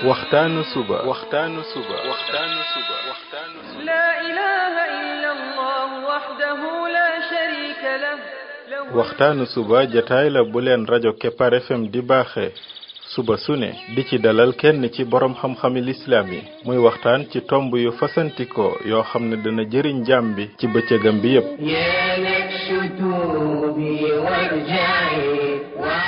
waxtaanu suba لا إله إلا الله وحده لا شريك له waxtaanu suba jataay la bu leen rajo Kepar FM di baaxee suba su ne di ci dalal kenn ci borom xam-xami lislaam yi muy waxtaan ci tomb yu fasantikoo yoo xam ne dana jëriñ jaam bi ci bëccëgam bi yépp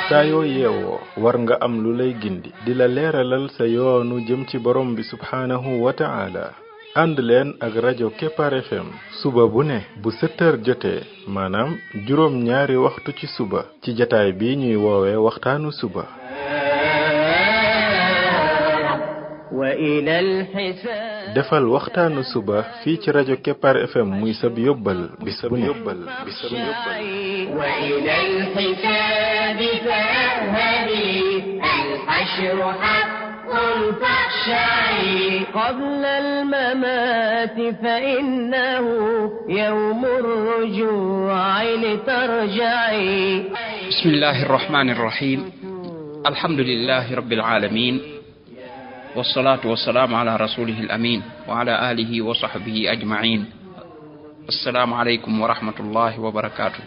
saa yoo yeewoo war nga am lu lay gindi di la leeralal sa yoonu jëm ci borom bi subhaanahu wa ta'ala ànd leen ak rajo Kepar FM suba bu ne bu 7h jotee maanaam juróom ñaari waxtu ci suba ci jataay bi ñuy woowee waxtaanu suba defal waxtaanu suba fii ci rajo Kepar FM muy sab yóbbal bis bu ne قبل الممات فإنه يوم الرجوع لترجعي بسم الله الرحمن الرحيم الحمد لله رب العالمين والصلاة والسلام على رسوله الأمين وعلى آله وصحبه أجمعين السلام عليكم ورحمة الله وبركاته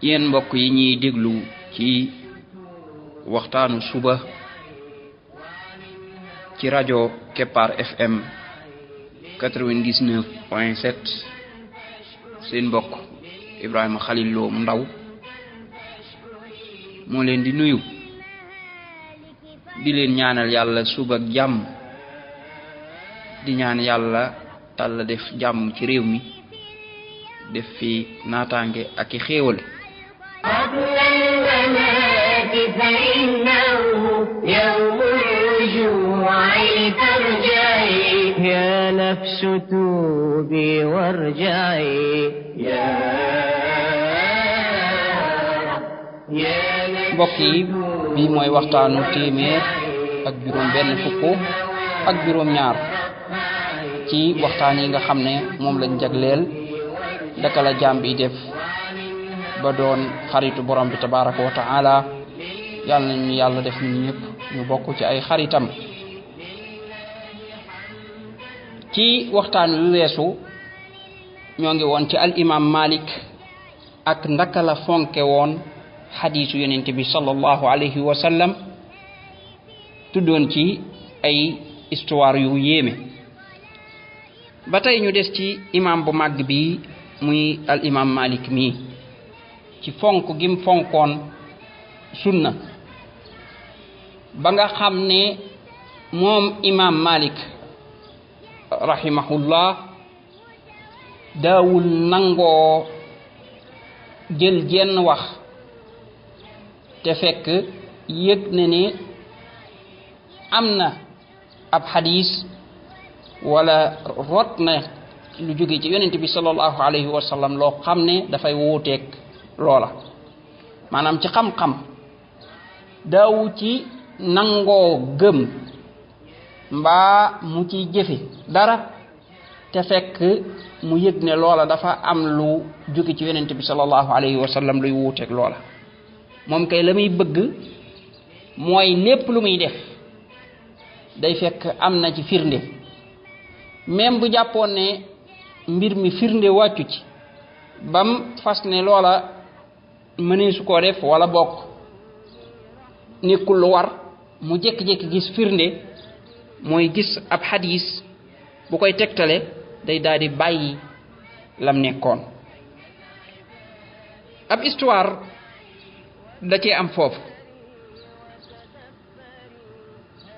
yéen mbokk yi ñuy déglu ci waxtaanu suba ci rajo Kepar FM 99.7 seen mbokk Ibrahima Khalil Lo mu ndaw moo leen di nuyu di leen ñaanal yàlla suba ak jàmm di ñaan yàlla tàlla def jàmm ci réew mi def fi naataange ak i xéewal فإنه يوم الرجوع لترجعي يا نفس توبي وارجعي mbokk yi bii mooy waxtaanu téeméer ak juróom benn fukk ak juróom ñaar ci waxtaan yi nga xam ne moom lañ jagleel daka la jaam bi def ba doon xaritu borom bi tabaraka wa ta'ala yàlla nañu yàlla def ñun ñëpp ñu bokk ci ay xaritam ci waxtaan wi weesu ñoo ngi woon ci al imam Malik ak ndaka la fonke woon xadiisu yonent bi sallallahu alayhi wa sallam tuddoon ci ay histoire yu yéeme ba tey ñu des ci imam bu màgg bi muy al imam Malik mi ci fonk gim fonkoon sunna ba nga xam ne moom imam Malik rahimahullah daawul nangoo jël jenn wax te fekk yëg na ne am na ab xadis wala rot na lu jóge ci yonent bi sallallahu alayhi wa sallam loo xam ne dafay wuuteeg loola maanaam ci xam-xam daawu ci nangoo gëm mbaa mu ci jëfe dara te fekk mu yëg ne loola dafa am lu jóge ci yonent bi sallallahu alayhi wa sallam luy wuuteeg loola moom kay la muy bëgg mooy lépp lu muy def day fekk am na ci firnde même bu jàppoon ne mbir mi firnde wàccu ci bam fas ne loola mënee su koo def wala bokk nekkul lu war mu jékki-jékki gis firnde mooy gis ab xadis bu koy tegtale day daal di bàyyi lam nekkoon ab histoire da cee am foofu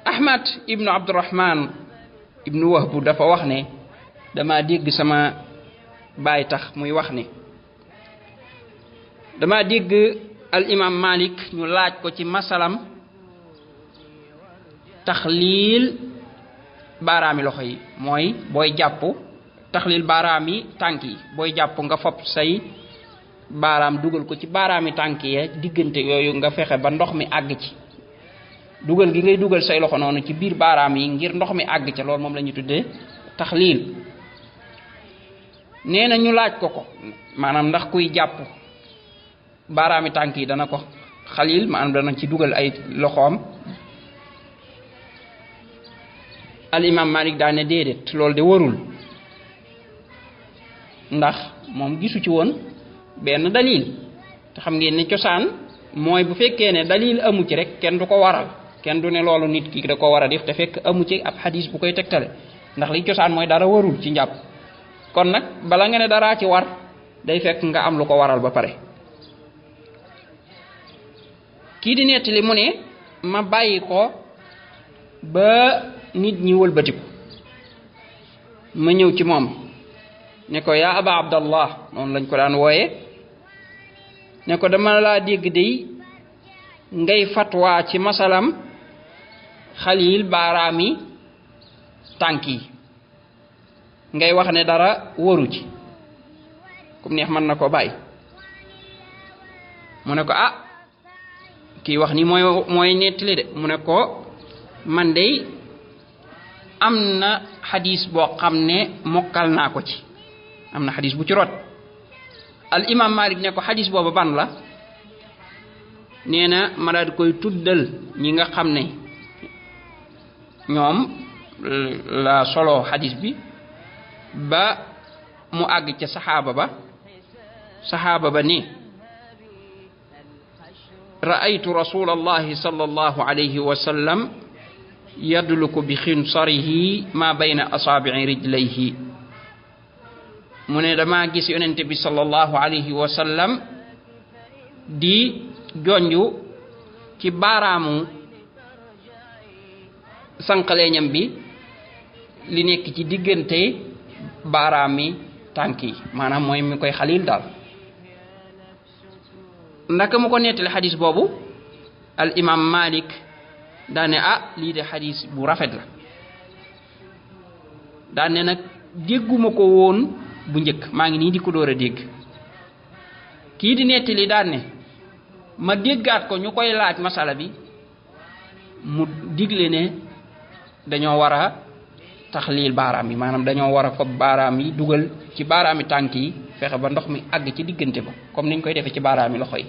Ahmad ibnu Abdurrahman ibnu Wahbu dafa wax ne dama dégg sama baay tax muy wax ne dama dégg al imam Malik ñu laaj ko ci masalam taxliil baaraami loxo yi mooy booy jàpp taxliil baaraami tànk yi booy jàpp nga fopp say baaraam dugal ko ci baaraami tànk yi diggante yooyu nga fexe ba ndox mi àgg ci dugal gi ngay dugal say loxo noonu ci biir baaraam yi ngir ndox mi àgg ca loolu moom la ñu tuddee taxliil nee na ñu laaj ko maanaam ndax kuy jàpp baaraami tànk yi dana ko xalil maanaam dana ci dugal ay loxoom al imam Malik daa ne déedéet loolu de warul ndax moom gisu ci woon benn dalil te xam ngeen ne cosaan mooy bu fekkee ne dalil amu ci rek kenn du ko waral kenn du ne loolu nit ki da ko war a def te fekk amu ci ab xadis bu koy tegtale ndax li cosaan mooy dara warul ci njàpp kon nag bala nga ne daraa ci war day fekk nga am lu ko waral ba pare. kii di nettali mu ne ma bàyyi ko ba nit ñi wëlbatiku ma ñëw ci moom ne ko yaa aba abdallah noonu lañ ko daan wooye ne ko dama laa dégg day ngay fatwa ci masalam xalil baaraami tànk yi ngay wax ne dara waru ci kum neex mën na ko bàyyi mu ne ko ah kii wax ni mooy nettali de mu ne ko man de am na xadis boo xam ne mokkal naa ko ci am na xadis bu ci rot al imam Malik ne ko xadis booba ban la nee na ma daal di koy tuddal ñi nga xam ne ñoom la solo xadis bi ba mu àgg ca saxaaba ba ne ra'aytu rasulallahi sallallahu alayhi wa sallam yadluku bi xinsarihi ma bayna asaabi'i rijlayhi mu ne dama gis yonente bi sallallahu alayhi wa sallam di jonju ci baaraamu sànqaleeñam bi li nekk ci diggante baaraami tànk yi maanaam mooy mi koy xalil daal ndaka mu ko nettali xadis boobu al imam Malik daane lii de xadis bu rafet la daane nag dégguma ko woon bu njëkk maa ngi nii di ko door a dégg kii di nettali daane ma déggaat ko ñu koy laaj masala bi mu digle ne dañoo war a taxliil baaraam yi maanaam dañoo war a fob baaraam yi dugal ci baaraami tànk yi fexe ba ndox mi àgg ci diggante ba comme niñ koy defee ci baaraami loxo yi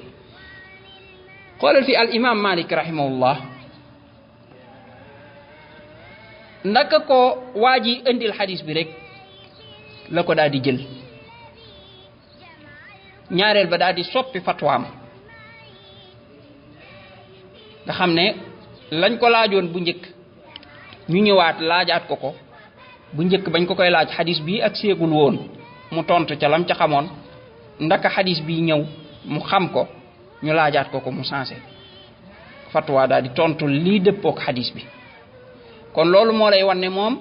xoolal fi al imam Malik rahimahullah ndaka ko waa ji indil xadis bi rek la ko daal di jël ñaareel ba daal di soppi fatwaam nga xam ne lañ ko laajoon bu njëkk ñu ñëwaat laajaat ko bu njëkk bañ ko koy laaj xadis bi ak seegul woon mu tontu ca lam ca xamoon ndaka xadis bi ñëw mu xam ko ñu laajaat ko mu sensé fatwa daal di tontu lii dëppook xadis bi kon loolu moo lay wan ne moom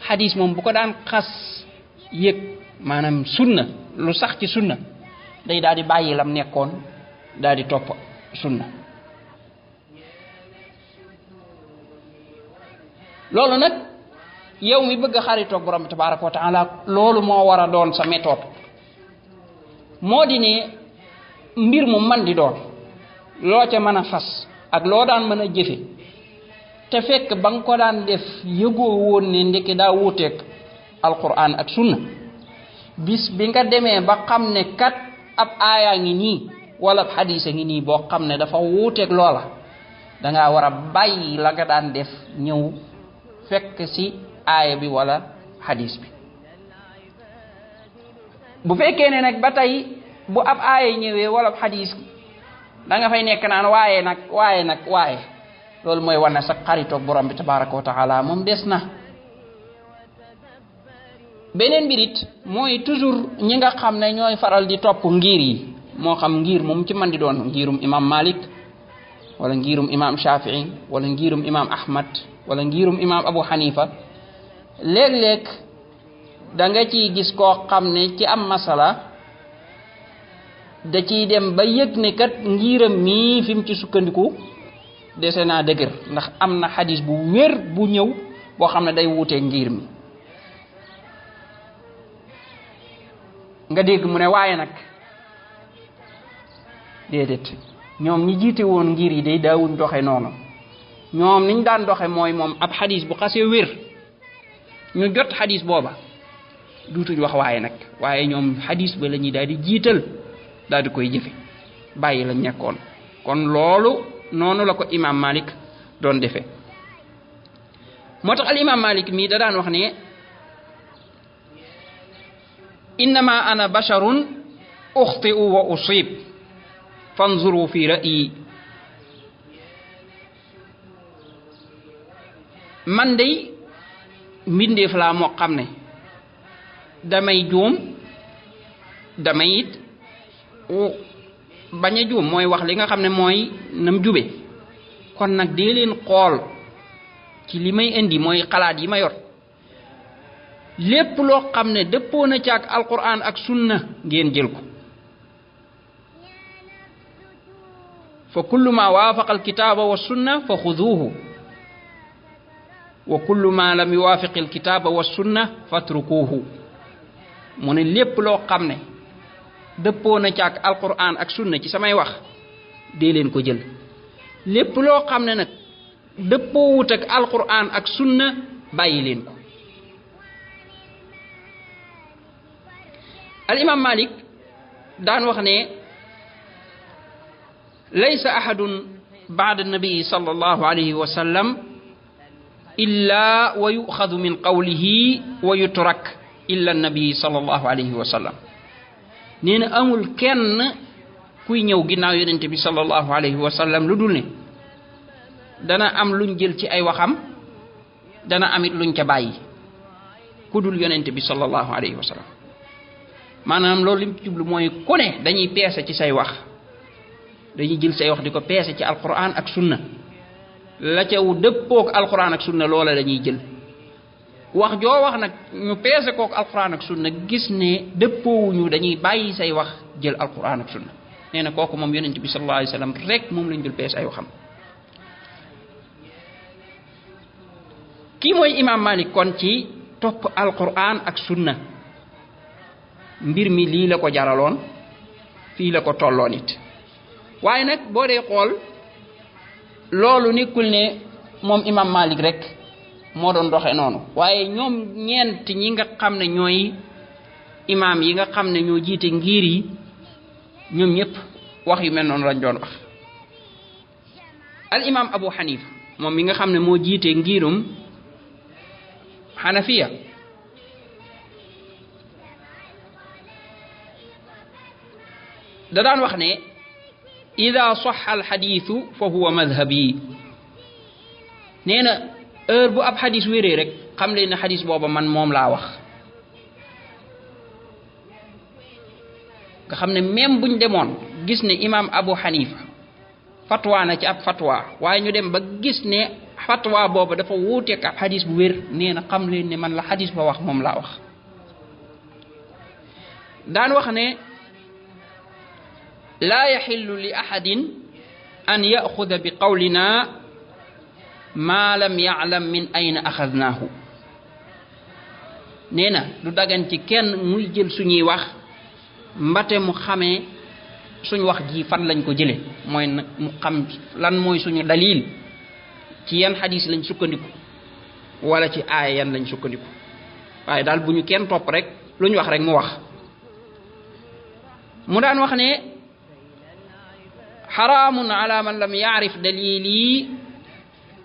xadis moom bu ko daan xas yëg maanaam sunna lu sax ci sunna day daal di bàyyi lam nekkoon daal di topp sunna loolu nag yow mi bëgg a xaritoog borom bi tabaraka wa taala loolu moo war a doon sa méthode moo di ne mbir mu man di doon loo ca mën a fas ak loo daan mën a jëfe te fekk ba nga ko daan def yëgoo woon ne ndekki daa wuuteeg alquran ak sunna bis bi nga demee ba xam ne kat ab aayaa ngi nii wala ab xadiisa ngi nii boo xam ne dafa wuuteeg loola dangaa war a bàyyi la nga daan def ñëw fekk ci aaya bi wala xadiis bi bu fekkee ne nag ba tey bu ab aaya ñëwee wala ab xadiis da nga fay nekk naan waaye loolu mooy wane sa xaritoog borom bi tabaraka wa taala moom des na beneen birit mooy toujours ñi nga xam ne ñooy faral di topp ngir yi moo xam ngir moom ci man di doon ngirum imam Malik wala ngirum imam Shafi'i wala ngirum imam Ahmad wala ngirum imam Abu Hanifa léeg-léeg da nga ciy gis koo xam ne ci am masala da ciy dem ba yëg ne kat ngiram mii fi mu ci sukkandiku dese naa dëgër ndax am na xadis bu wér bu ñëw boo xam ne day wuutee ngir mi nga dégg mu ne waaye nag déedéet ñoom ñi jiite woon ngir yi day daawuñ doxe noonu ñoom niñ daan doxe mooy moom ab xadis bu xasee wér ñu jot xadis booba duutuñ wax waaye nag waaye ñoom xadis ba la ñuy daal di jiital daal di koy jëfe bàyyi lañ nekkoon kon loolu noonu la ko imam Malik doon defe moo tax al imam Malik mii da daan wax ne innama ana basharun uxti'u wa usib fanzuru fi ra'yi man day mbindeef laa moo xam ne damay juum damay it bañ a juum mooy wax li nga xam ne mooy nam jube kon nag dee leen xool ci li may indi mooy xalaat yi ma yor lépp loo xam ne dëppoo na ci ak alquran ak sunna ngeen jël ko fa kullu ma waafaqa alkitaba wa sunna fa xuduuhu wa kullu ma lam yuwaafiq alkitaba wa sunna fatrukuuhu mu ne lépp loo xam ne dëppoo na ci ak alquran ak sunna ci samay wax dee leen ko jël lépp loo xam ne nag dëppoo wut ak alquran ak sunna bàyyi leen ko al imam Malik daan wax ne laysa ahadun ba'da nabii sallallahu alayhi wa sallam illa wa yu'khadhu min qawlihi wa yutrak illa nabii sallallahu alayhi wa sallam nee na amul kenn kuy ñëw ginnaaw yonente bi sallallahu alayhi wa sallam lu dul ne dana am luñ jël ci ay waxam dana amit luñ ca bàyyi ku dul yonente bi sallallahu alayhi wa sallam maanaam loolu lim jublu mooy ku ne dañuy peese ci say wax dañuy jël say wax di ko peese ci alquran ak sunna la ca wu dëppook alquran ak sunna loola dañuy jël wax joo wax nag ñu peese kook alquran ak sunna gis ne dëppoowuñu dañuy bàyyi say wax jël alquran ak sunna nee na kooku moom yonent bi sallallahu alayhi wasallam rek moom lañ dul peese ay waxam kii mooy imam Malik kon ci topp alquran ak sunna mbir mi lii la ko jaraloon fii la ko tolloon it waaye nag boo dee xool loolu nekkul ne moom imam Malik rek moo doon doxe noonu waaye ñoom ñeent ñi nga xam ne ñooy imam yi nga xam ne ñoo jiite ngir yi ñoom ñëpp wax yu mel noonu lañ doon wax al imam Abu Hanifa moom mi nga xam ne moo jiite ngirum Hanafiya da daan wax ne ida sahha al xadiisu fa huwa madhabi nee na heure bu ab xadis wéree rek xam leen ne xadis booba man moom laa wax nga xam ne même buñ demoon gis ne imam Abu Hanifa fatwa na ci ab fatwa waaye ñu dem ba gis ne fatwa booba dafa wuuteek ab xadis bu wér nee na xam leen ne man la xadis ba wax moom laa wax daan wax ne laa yaxillu li ahadin an yaxuda bi qawlina maa lam ya'lam min ayna axadnaahu nee na du dagan ci kenn muy jël suñuy wax mbate mu xamee suñ wax ji fan lañ ko jële mooy nag mu xam lan mooy suñu dalil ci yan xadis lañ sukkandiku wala ci aaya yan lañ sukkandiku waaye daal bu ñu kenn topp rek lu ñu wax rek mu wax mu daan wax ne xaraamun ala man lam yaarif dalili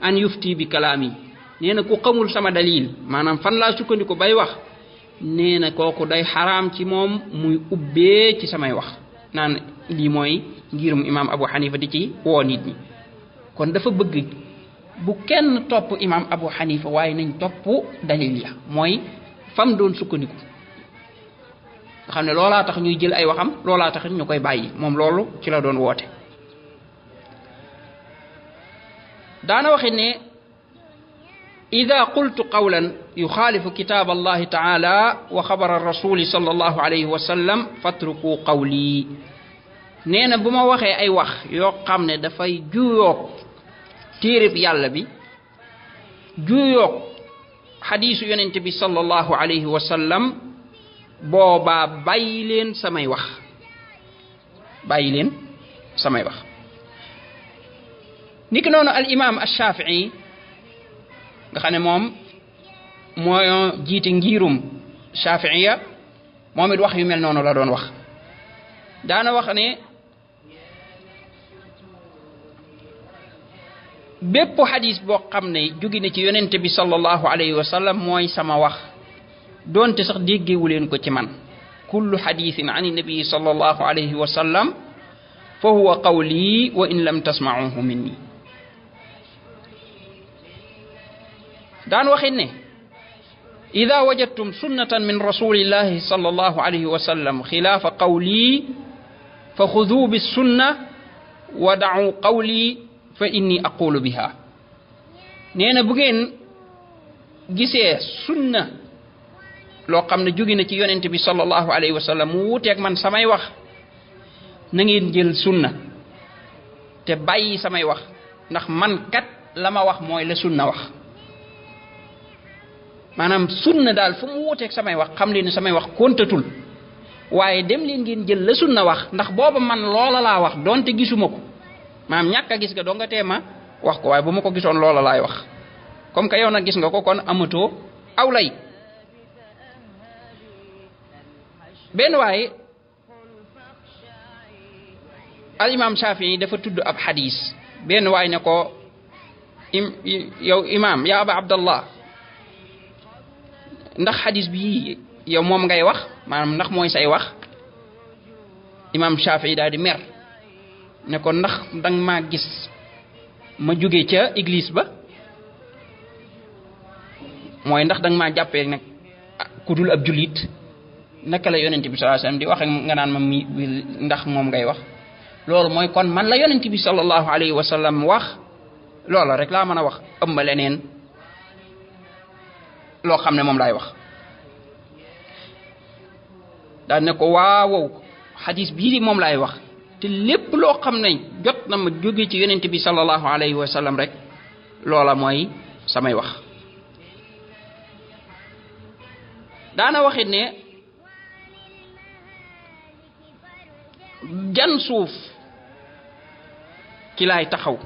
an yufti bi kalaami nee na ku xamul sama dalil maanaam fan laa sukkandiku bay wax nee na kooku day xaraam ci moom muy ubbee ci samay wax naan lii mooy ngirum imam Abu Hanifa di ci woo nit ñi kon dafa bëgg bu kenn topp imam Abu Hanifa waaye nañ topp dalil ya mooy fam doon sukkandiku nga xam ne loolaa tax ñuy jël ay waxam loolaa tax ñu koy bàyyi moom loolu ci la doon woote daana waxit ne ida qultu qawlan yuxaalifu kitaab allahi taala wa xabara rasuli sallallahu alayhi wa sallam fatruku qawli nee na bu ma waxee ay wax yoo xam ne dafay juyoog téereb yàlla bi juyoog xadiisu yonente bi sallallahu alayhi wa sallam boobaa bàyyi leen samay wax bàyyi leen samay wax niki noonu al imam ash-Shafi'i nga xam ne moom moo jiite ngirum Shafi'iya moom it wax yu mel noonu la doon wax daana wax ne bépp hadith boo xam ne jóge na ci yonente bi sallallahu alayhi wa sallam mooy sama wax donte sax déggewu leen ko ci man kullu hadithin an nabi sallallahu alayhi wa sallam fa huwa qawli wa in lam tasma'uhu minni daan waxit ne ida wajadtum sunnatan min rasulillahi sallallahu alayhi wa sallam xilaafa qawli fa xuduu bis sunna wa da'u qawli fa inni aqulu biha nee na bu ngeen gisee sunna loo xam ne jóge na ci yonent bi sallallahu alayhi wa sallam mu wuuteeg man samay wax na ngeen jël sunna te bàyyi samay wax ndax man kat la ma wax mooy la sunna wax maanaam sunna daal fu mu wuuteeg samay wax xam leen ne samay wax kontatul waaye dem leen ngeen jël la sunna wax ndax booba man loola laa wax donte gisuma ko maanaam ñàkk a gis nga doo nga teema wax ko waaye bu ma ko gisoon loola laay wax comme que yow nag gis nga ko kon amatoo aw lay benn waaye al imam Shafii dafa tudd ab xadis benn waay ne ko yow imam ya aba abdallah ndax xadis bi yow moom ngay wax maanaam ndax mooy say wax imam Shafii daal di mer ne ko ndax danga maa gis ma jóge ca église ba mooy ndax danga maa jàppee nag ku dul ab jullit naka la yonent bi sallallahu alayhi wasallam di wax nga naan ma mi ndax moom ngay wax loolu mooy kon man la yonent bi sallallahu alayhi wasallam wax loolu rek laa mën a wax ëmb leneen loo xam ne moom laay wax daal ne ko waaw xadis bii di moom laay wax te lépp loo xam ne jot na ma jóge ci yonent bi sallallahu alayhi wasallam rek loola mooy samay wax daana waxit ne jan suuf ci laay taxaw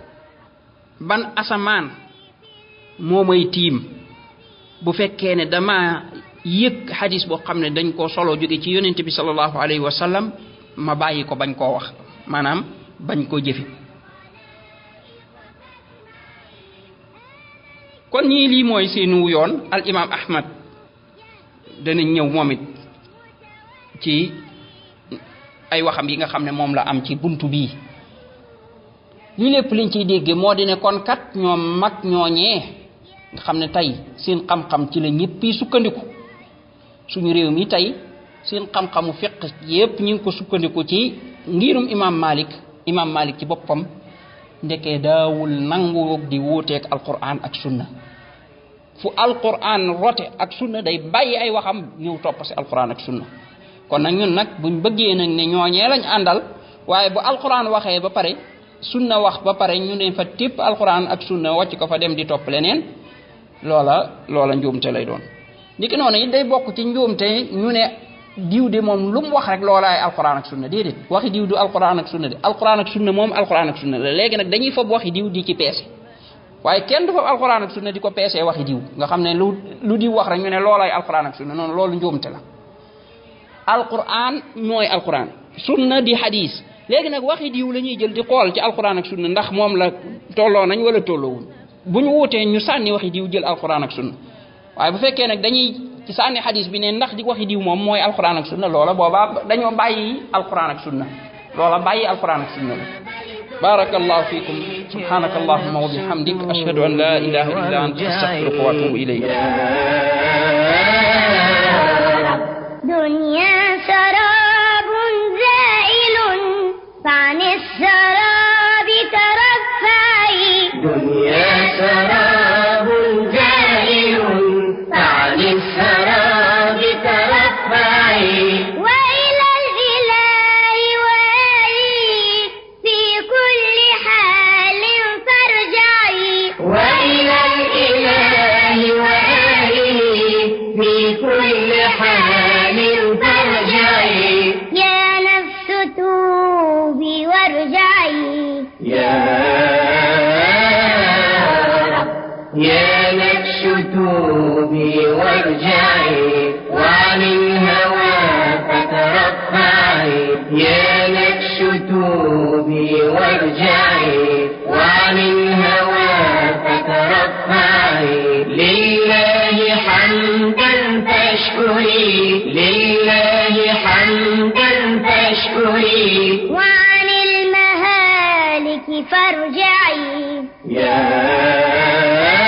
ban asamaan moo may tiim bu fekkee ne dama yëg xadis boo xam ne dañ koo solo jóge ci yonent bi sallallahu alayhi wa sallam ma bàyyi ko bañ koo wax maanaam bañ koo jëfe kon ñii lii mooy seenu yoon al imam ahmad dana ñëw moom it ci ay waxam yi nga xam ne moom la am ci buntu bii lii lépp liñ ciy dégge moo di ne kon kat ñoom mag ñooñee nga xam ne tey seen xam-xam ci la ñëppi sukkandiku suñu réew mi tey seen xam-xamu fiqh yépp ñu ngi ko sukkandiku ci ngirum imam malik ci boppam ndekee daawul nangu di wuuteeg alquran ak sunna fu alquran rote ak sunna day bàyyi ay waxam ñëw topp si alquran ak sunna kon nag ñun nag buñ bëggee nag ne ñooñee lañ àndal waaye bu alquran waxee ba pare sunna wax ba pare ñu ne fa tépp alquran ak sunna wàcc ko fa dem di topp leneen loola njuumte lay doon niki noonu it day bokk ci njuumte ñu ne diw de moom lu mu wax rek loolaay alquran ak sunna déedéet waxi diw du alquran ak sunna de alquran ak sunna moom alquran ak sunna la léegi nag dañuy fab waxi diw di ci peese waaye kenn du fab alquran ak sunna di ko peesee waxi diw nga xam ne lu diw wax rek ñu ne loolaay alquran ak sunna noonu loolu njuumte la alquran mooy alquran sunna di hadis léegi nag waxi diw la ñuy jël di xool ci alquran ak sunna ndax moom la tolloo nañ wala tolloowuñ bu ñu wutee ñu sànni waxi diw jël alquran ak sunna waaye bu fekkee nag dañuy ci sànni hadis bi ne ndax di waxi diw moom mooy alquran ak sunna loola boobaa dañoo bàyyi alquran ak sunna loola bàyyi alquran ak sunna la barakallahu fikum subhanaka allahumma wa bihamdik ashhadu an la ilaha illa anta astaghfiruka wa atubu ilayk دنيا سراب زائل فعن السراب ترفعي دنيا سراب زائل فعن السراب ترفعي وإلى الإله وآله في كل حال فارجعي وإلى الإله وآله في كل حال يا نفس توبي وارجعي يا نفس توبي وارجعي وعن الهوى فترفعي يا نفس توبي وارجعي وعن الهوى وارجعي يا